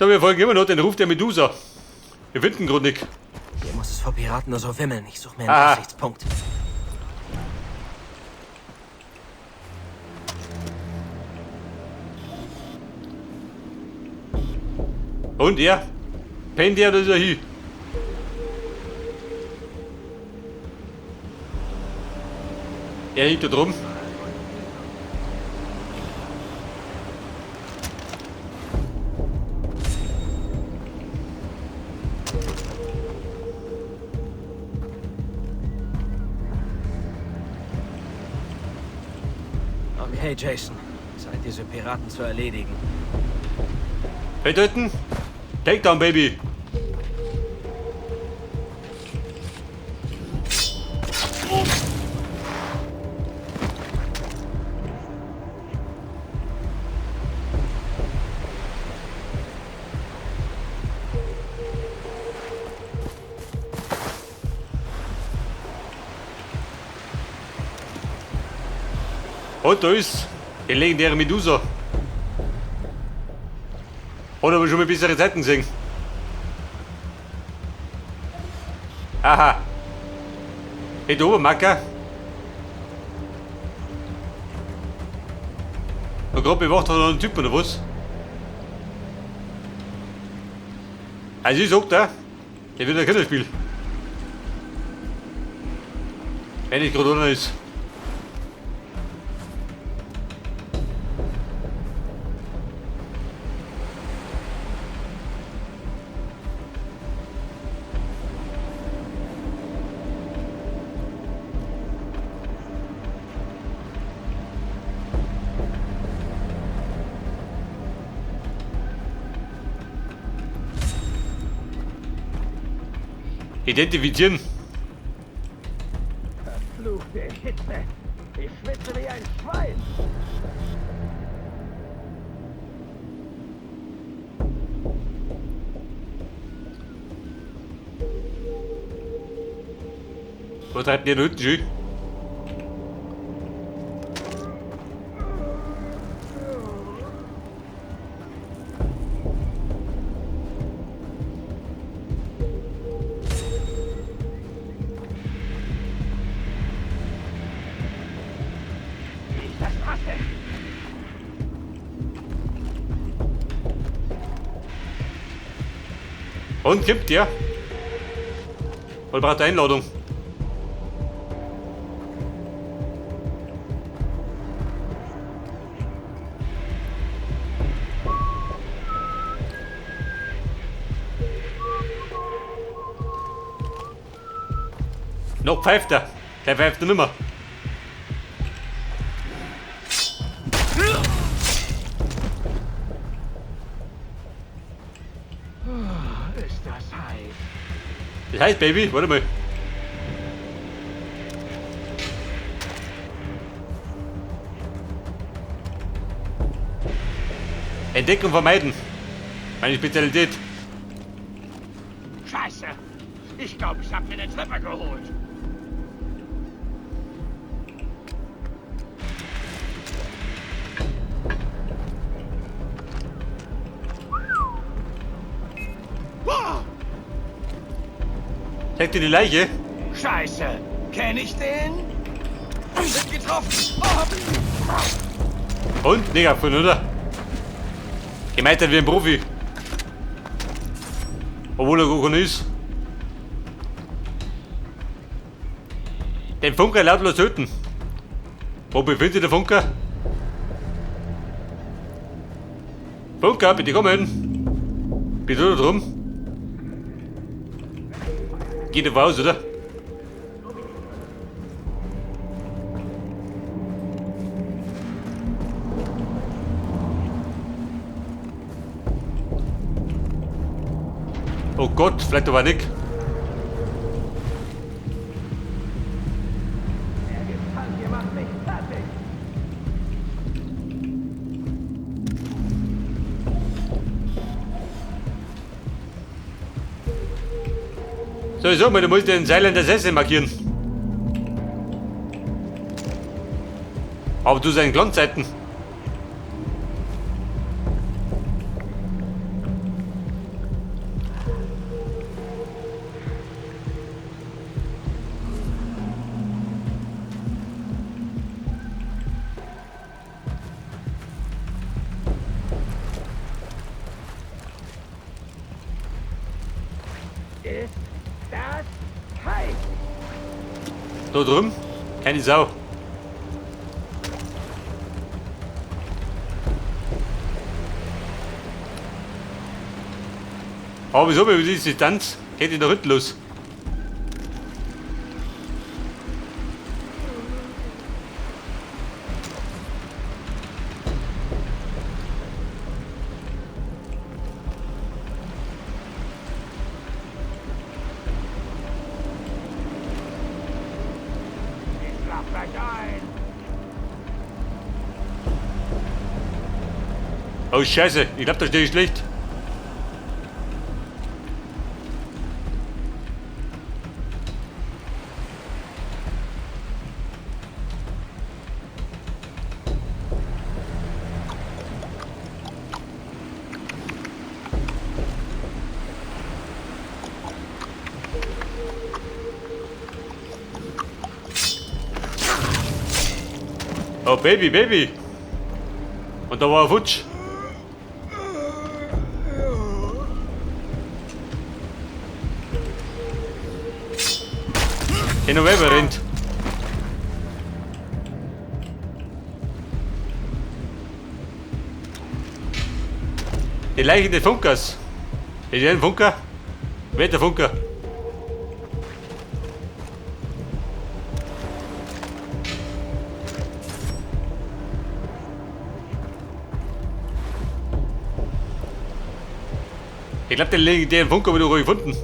So, wir folgen immer noch den Ruf der Medusa. Wir finden gerade nicht. Hier muss es vor Piraten nur so wimmeln. Ich suche mir einen Aha. Aussichtspunkt. Und er? Pennt er oder ist er hier? Er liegt da drum. Okay, Jason. Zeit, diese Piraten zu erledigen. Hey, töten! Takedown, Baby! Und da ist die legendäre Medusa. Hat aber schon mal bessere Zeiten gesehen. Aha. Hey, da oben, Macker. Und gerade bewacht hat er einen Typ, oder was? Also ich sag da, der wird ein Kinderspiel. Wenn nicht gerade einer ist. Identifizieren. Verfluchte Hitze. Ich schwitze wie ein Schwein. Was treibt denn der da hinten schon? Wie ich das hasse. Und gibt der? Oder braucht er Einladung? Noch pfeift er. Der pfeift er nimmer. Ist das heiß. Das heißt, Baby, warte mal. Entdecken und vermeiden. Meine Spezialität. Scheiße. Ich glaube, ich habe mir den Treffer geholt. Zeig dir die Leiche. Scheiße. Kenn ich den? Bin getroffen. Oh. Und? Negativ, oder? Gemeint wie ein Profi. Obwohl er gar keiner ist. Den Funker lautlos töten. Wo befindet sich der Funker? Funker, bitte kommen. Bist du da drum? Geht doch raus, oder? Oh Gott, vielleicht aber nicht. Der Gestank hier macht mich fertig. So, ich sag mal, du musst den Silent Assassin markieren. Aber du seinen Glanzzeiten. Ist das heiß! Da drüben? Keine Sau. Aber wieso über die Distanz geht in der Rücken los? Ich schlaf gleich ein! Oh Scheiße, ich glaube, da stehe ich schlecht. Oh Baby, Baby. Und da war er futsch. Hin und Weber rennt. Die Leiche des Funkers. Ist der ein Funker? Wer ist der Funker? Ich glaube, den legendären Funker habe ich noch gefunden.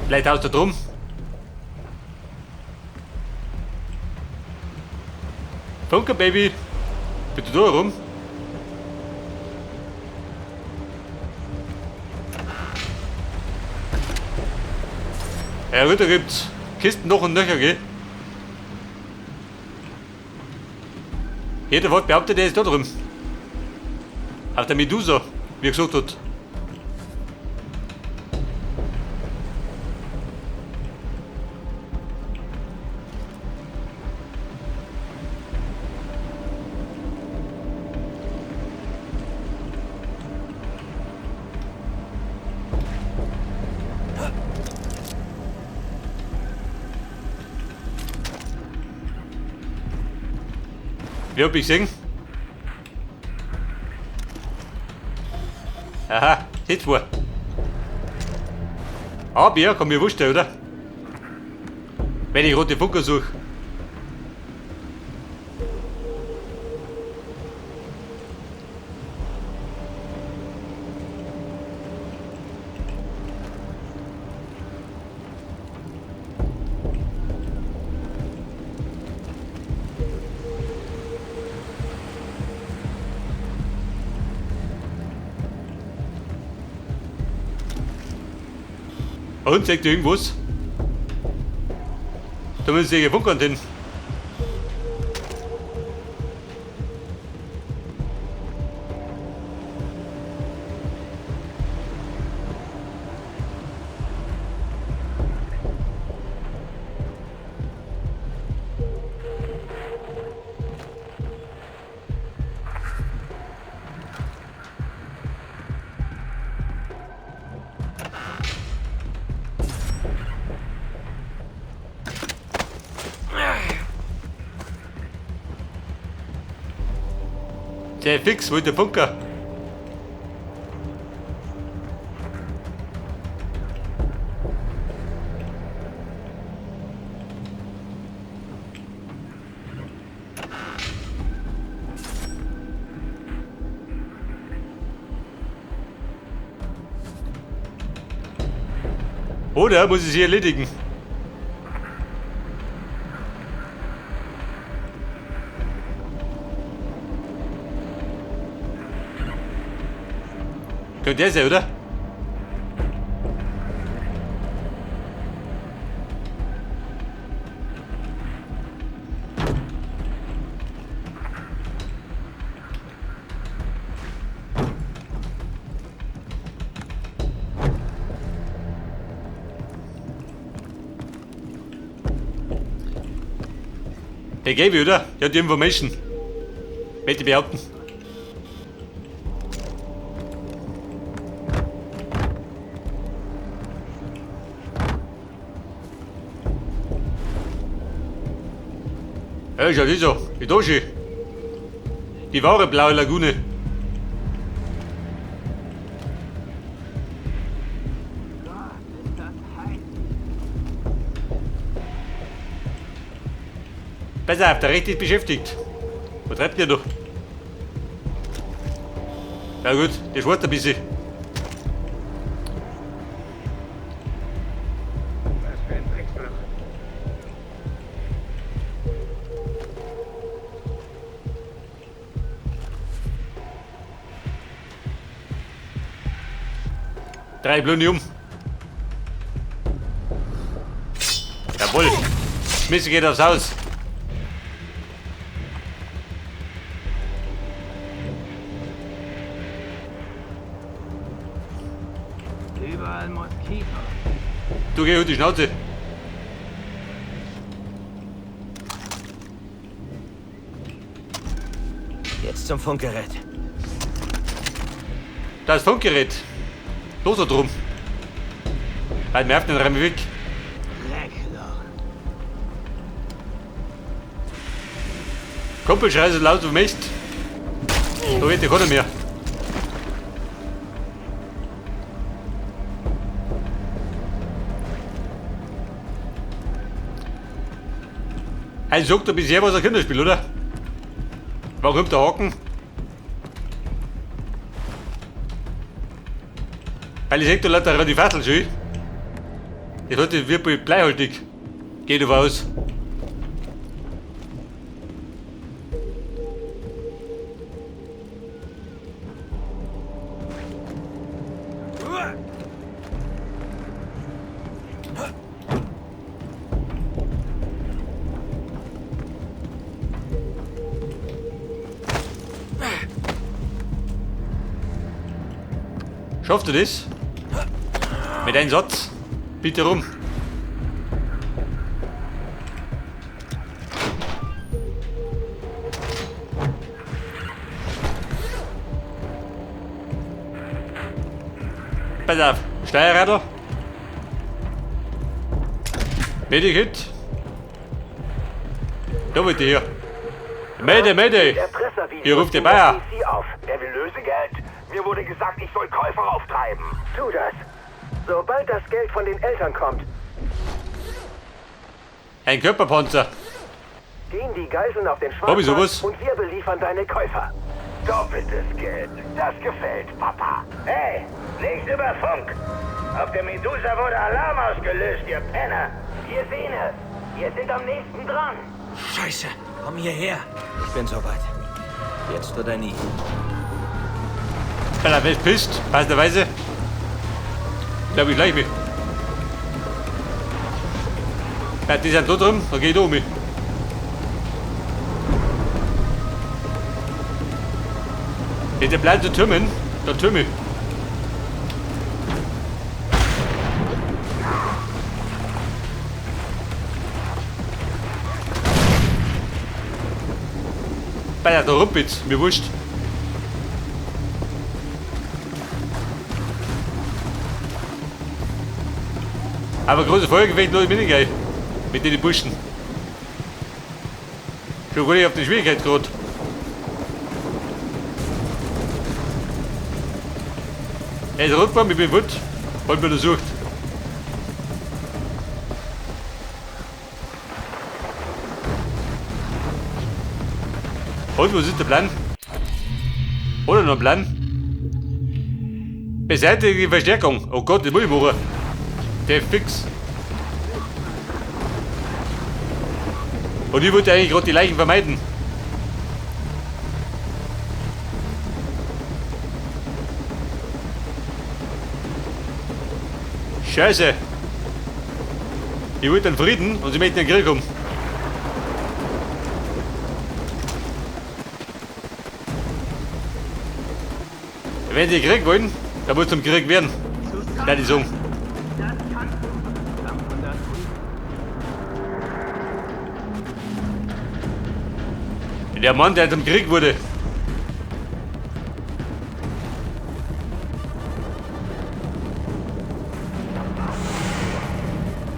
Vielleicht haust du drum. Funker, Baby. Bitte da rum. Ja gut, da gibt's Kisten noch und nöcher, gell? Jeder Wort behauptet, er ist da drüben. Auf der Medusa, wie er gesagt hat. Wie hab ich gesehen? Aha, jetzt war. Aber ja, kann mir wurscht, oder? Wenn ich rote Funker suche. Und zeigt irgendwas? Da müssen sie Funkantennen. Der fix, wo ist der Funker? Oder muss ich sie erledigen? Könnte der sein, oder? Der Gaby, oder? Der hat die Information. Möchte ich behaupten. Ja, schau das so. Die Dosche. Die wahre blaue Lagune. Pass auf, der Rechte ist beschäftigt. Was treibt ihr da? Ja gut, der schwart ein bisschen. Was für ein Drecksloch. Drei Blunium. Jawohl. Mist geht aufs Haus. Überall Moskitos. Du geh halt die Schnauze. Jetzt zum Funkgerät. Das Funkgerät. Los da drum. Weil nervt den Reim weg. Dreckloch. Kumpel, schrei so laut du möchtest. Da wird keiner mehr. Also sagt er bisher was ein Kinderspiel, oder? Warum kommt der Haken? Weil ich seh, da lauter die Fackel schön. Das hat die Wirbel bleihaltig. Geht aber aus. Schafft du das? Mit einem Satz? Bitte rum. Pass auf, Steuerradl. Medikit. Da wollte ich her. Mayday, Mayday. Hier ruft der Bayer. Auf. Er will Lösegeld. Mir wurde gesagt, ich soll Käufer auftreiben. Tu das. Sobald das Geld von den Eltern kommt, Ein Körperpanzer. gehen die Geiseln auf den Hab ich sowas? Schwarzmarkt und wir beliefern deine Käufer. Doppeltes Geld. Das gefällt Papa. Hey, nicht über Funk. Auf der Medusa wurde Alarm ausgelöst, ihr Penner. Wir sehen es. Wir sind am nächsten dran. Scheiße, komm hierher. Ich bin soweit. Jetzt oder nie. Weil er Welt pisst, passenderweise. Glaube ich gleich mit. Ja, die sind da drin, da geh ich da um mich. Wenn der bleibt zu türmen, dann türme ich. Bei der rumpelt's, mir wurscht. Aber große Folge nur ich gleich. Mit den Buschen. Schon gar nicht auf den Schwierigkeitsgrad. Er ist rundgefahren, ich bin wut. Wollt mir untersucht. Und was ist der Plan? Oder noch ein Plan? Beseitige die Verstärkung. Oh Gott, das muss ich machen. Der fix. Und ich wollte eigentlich gerade die Leichen vermeiden. Scheiße. Ich wollte einen Frieden und sie möchten einen Krieg haben. Wenn sie Krieg wollen, dann muss zum Krieg werden. Ja, die sagen. Der Mann, der zum Krieg wurde.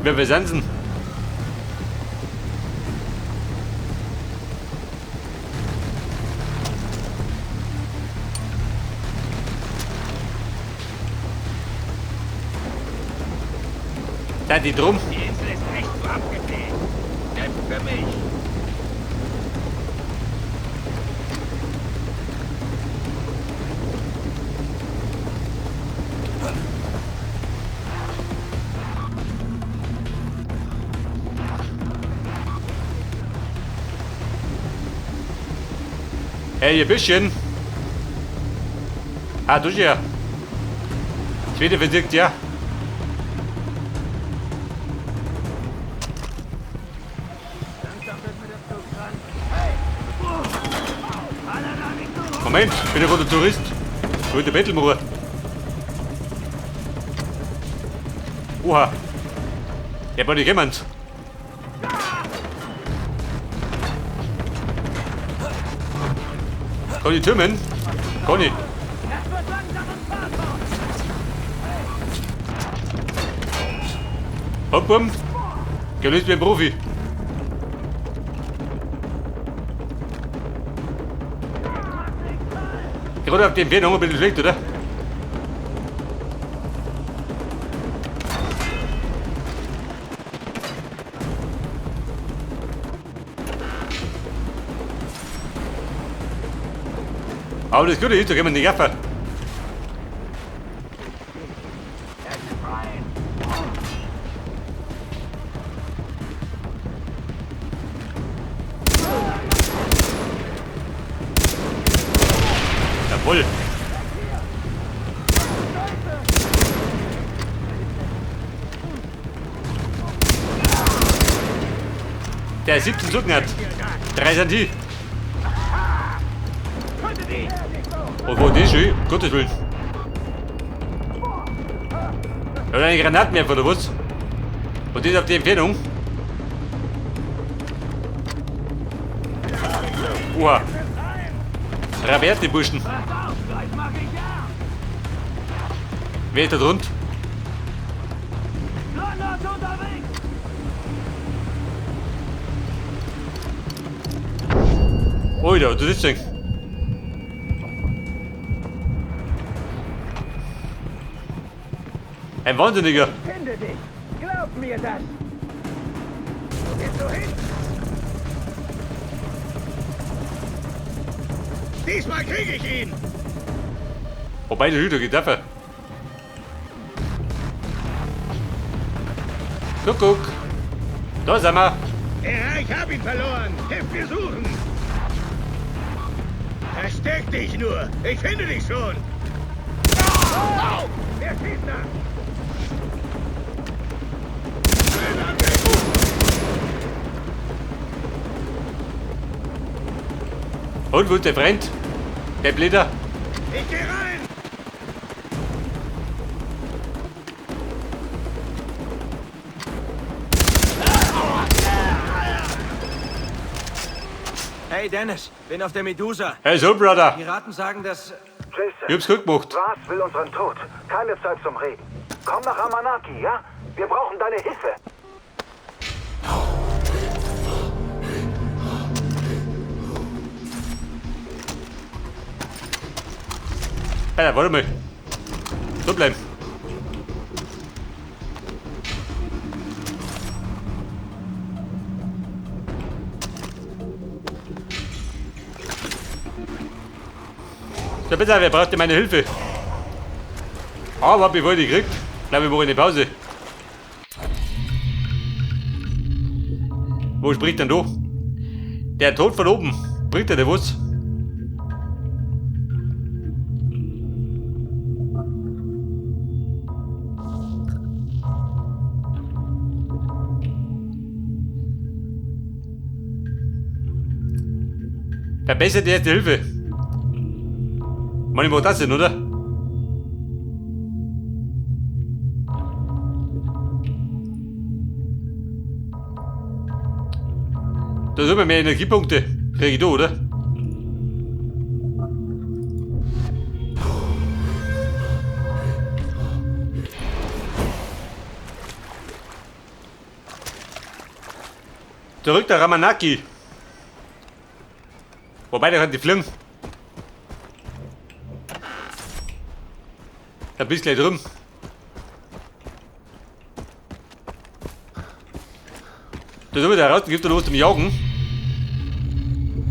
Wer sind denn? Sind die drum? Die Insel ist echt zu abgedreht. Depp für mich. Hey, ihr bisschen. Ah, du ja. Zweite verdient, ja. Moment, ich bin ja gerade ein Tourist. Ich wollte Bettel machen. Oha. Ja, aber die kommen. Kann ich türmen? Kann ich. Hopp, bumm. Gelöst wie ein Profi. Gerade auf dem Pferd haben wir ein bisschen schlecht, oder? Aber das Gute ist, da können wir nicht rauf. Jawohl. Der 17 Zucken hat. 3 sind die. Und wo die schön? Gottes Willen. Oder eine Granatenwerfer oder was? Und die ist auf die Entfernung. Oha. Ravert, die Burschen. Wer ist da drunter? Oida, du sitzt denn? Ein Wahnsinniger. Ich finde dich. Glaub mir das. Wo gehst du hin? Diesmal kriege ich ihn. Wobei der Hüter geht dafür. Kuckuck. Da sind wir. Ja, ich hab ihn verloren. Hilf mir suchen. Versteck dich nur. Ich finde dich schon. Au! Wer schießt da? Und wo ist der Freund? Der Blätter? Ich geh rein! Hey Dennis, bin auf der Medusa. Hey, so, Brother. Piraten sagen, dass... Jason, Ich hab's gut gemacht. Vaas will unseren Tod. Keine Zeit zum Reden. Komm nach Amanaki, ja? Wir brauchen deine Hilfe. Alter, warte mal. So bleiben. So, bitte, wer braucht denn meine Hilfe? Aber bevor ich die kriegt, glaube ich, mache ich eine Pause. Wo spricht denn du? Der Tod von oben. Bringt er dir was? Verbessert die erste Hilfe. Mann, ich mach das denn, oder? Da sind wir mehr Energiepunkte. Krieg ich da, oder? Zurück der Ramanaki. Wobei, der kann die fliegen. Da bist du gleich drum. Da sind wir da raus, gibt da los zum Jagen.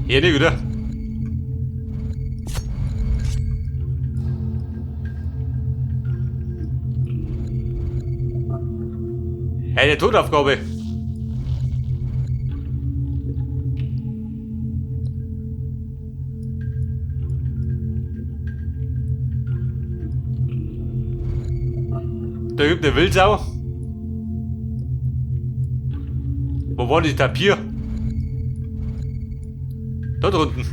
Hier nicht, oder? Eine Todaufgabe. Da gibt eine Wildsau. Wo war die Tapir? Dort unten.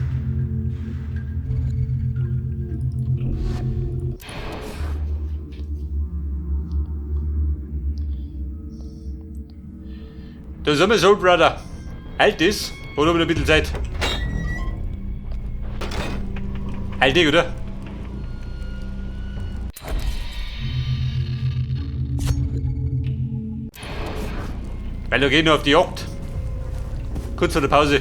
Da sind wir so, Brother. Halt das. Oder wieder ein bisschen Zeit. Halt dich, oder? Weil wir gehen nur auf die Jagd. Kurz vor der Pause.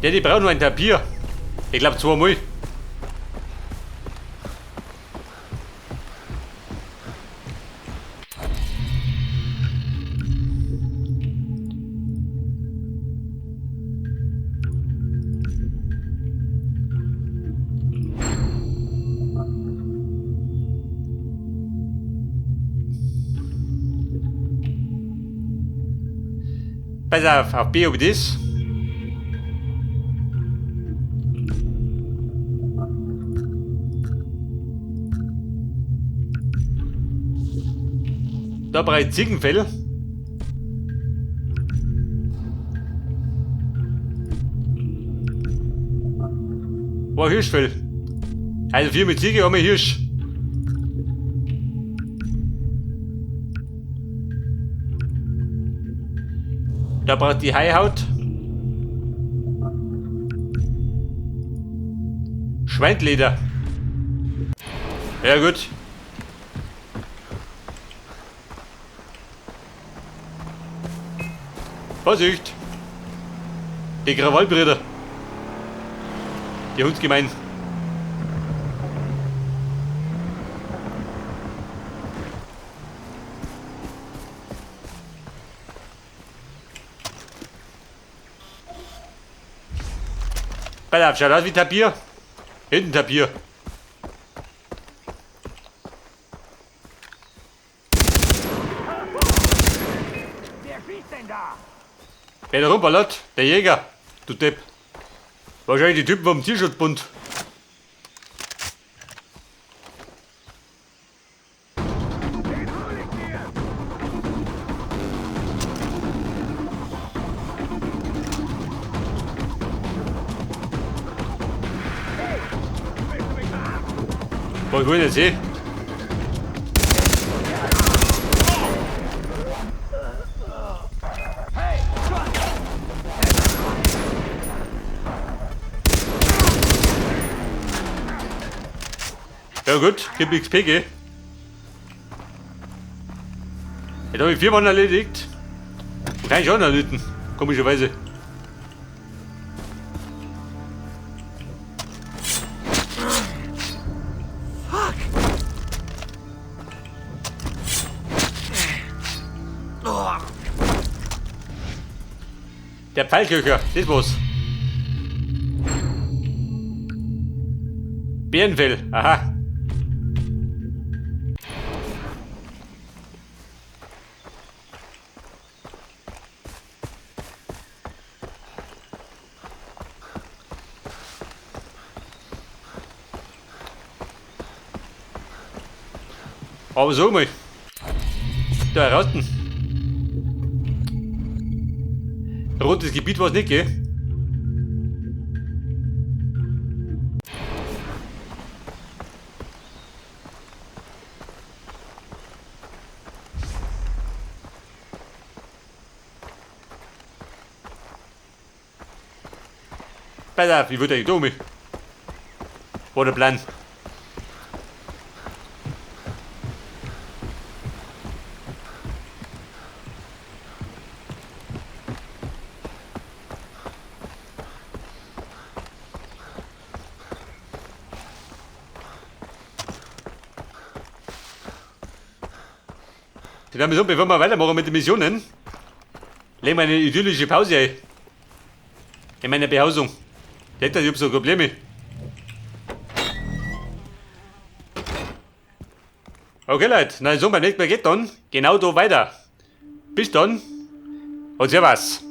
Ja, die brauchen nur ein Tapir. Ich glaube zweimal. Pass auf, auf B ob das. Da brauche ich Ziegenfell. War Hirschfell. Also 4 mit Ziege, einmal Hirsch. Da braucht die Haihaut. Schweinleder. Ja gut. Vorsicht! Die Krawallbrüder. Die Hundsgemein. Pass auf, schaut aus wie Tapir. Hinten Tapir. Wer schießt denn da? Wer da rumballert? Der Jäger. Du Depp. Wahrscheinlich die Typen vom Tierschutzbund. Was wollt ihr jetzt sehen? Ja gut, gib XP, gell? Jetzt habe ich 4 Mann erledigt. Und keinen Schaden erlitten, komischerweise. Fuck! Oh. Der Pfeilköcher, das war's. Bärenfell, aha. Aber so mal. Da raten. Rotes Gebiet war's nicht, gell? Pass auf, ich würde eigentlich da mit. War der Plan. Ich werde so, bevor wir weitermachen mit den Missionen, legen wir eine idyllische Pause ein. In meiner Behausung. Ich hab so Probleme. Okay, Leute, na so, beim nächsten Mal geht dann genau da weiter. Bis dann und servus.